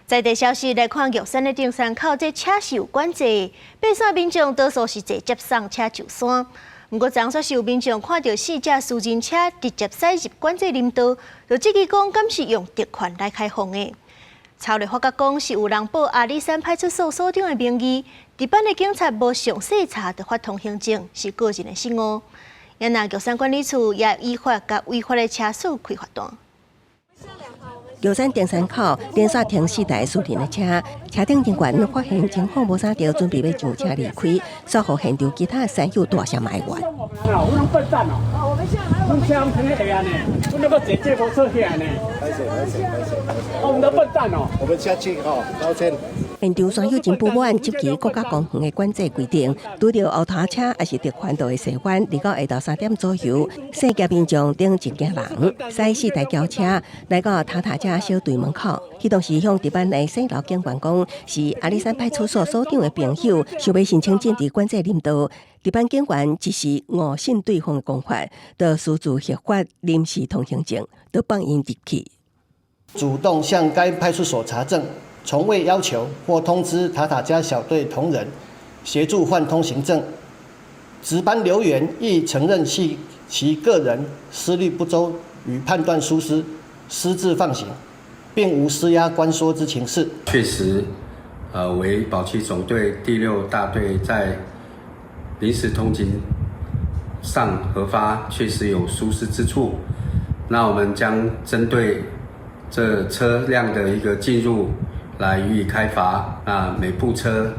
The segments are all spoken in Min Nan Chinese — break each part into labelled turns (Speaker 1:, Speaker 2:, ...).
Speaker 1: 在地消息來看，玉山的登山口這車是有管制，爬山民眾多數是坐接送車上山。毋過，昨昏是有民眾看著四架私人車直接駛入管制林道，就質疑講敢是用特權來開放的。查後發覺講是有人報阿里山派出所所長的名義，值班的警察無詳細查就發通行證，是個人的失誤。因那玉山管理處也依法共違法的車主開罰單。
Speaker 2: 玉山登山口連續停四台私人的車，車頂人員發現情況無啥對，準備欲上車離開，煞予現場其他山友大聲埋怨。
Speaker 3: 我們笨蛋哦！我們下面停下呢，我那個姐姐摩托車呢？我們都笨蛋哦！
Speaker 4: 我們下去吼，道歉。
Speaker 2: 現場山友真不滿，執著國家公園的管制規定，拄著烏頭車抑是特權就會踅彎。二號下晝3點左右，四架民眾頂一行人，駛四台轎車來到塔塔加小隊門口。彼當時向值班的洗樓警員講，是阿里山派出所所長的朋友，想欲申請進入管制林道。值班警員只是誤信對方的講法，就私自核發臨時通行證，就放𪜶入去。
Speaker 4: 主動向該派出所查證，從未要求或通知塔塔加小隊同仁協助換通行證。值班留員亦承認係其個人思慮不周與判斷疏失，私自放行，並無施壓關說之情事。
Speaker 5: 確實，為保區總隊第六大隊在臨時通行上核發，確實有疏失之處。那我們將針對這車輛的一個進入來予以開罰。那每部車，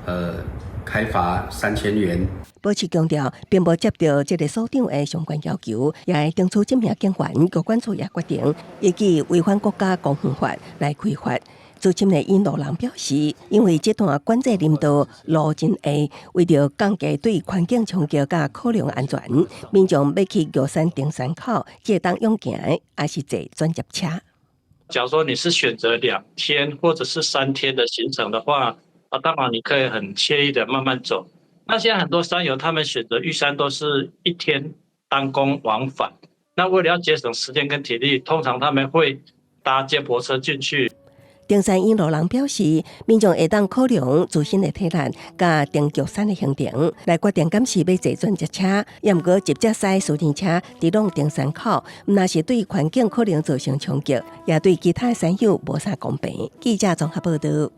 Speaker 5: 開罰3000元。
Speaker 2: 保持強調，並無接到這个所長的相關要求，也會敦促這名警員，國管處也決定依據違反國家公園法來開罰。資深的引路人表示，因為這段管制林道路真狹，為著降低對環境衝擊佮考量安全，民眾欲去玉山登山口，會當用行的，抑是坐轉接車。
Speaker 6: 假如說你是選擇2天或者是3天的行程的話，啊，當然你可以很愜意的慢慢走。那現在很多山友他們選擇玉山都是一天單攻往返，那為了要節省時間跟體力，通常他們會搭接駁車進去。
Speaker 2: 登山引路人表示，民眾會當考量自身的體力佮登玉山的行程，來決定敢是欲坐轉接車。也毋過直接駛私人車直往登山口，毋但是對環境可能造成衝擊，也對其他山友無啥公平。記者綜合報道。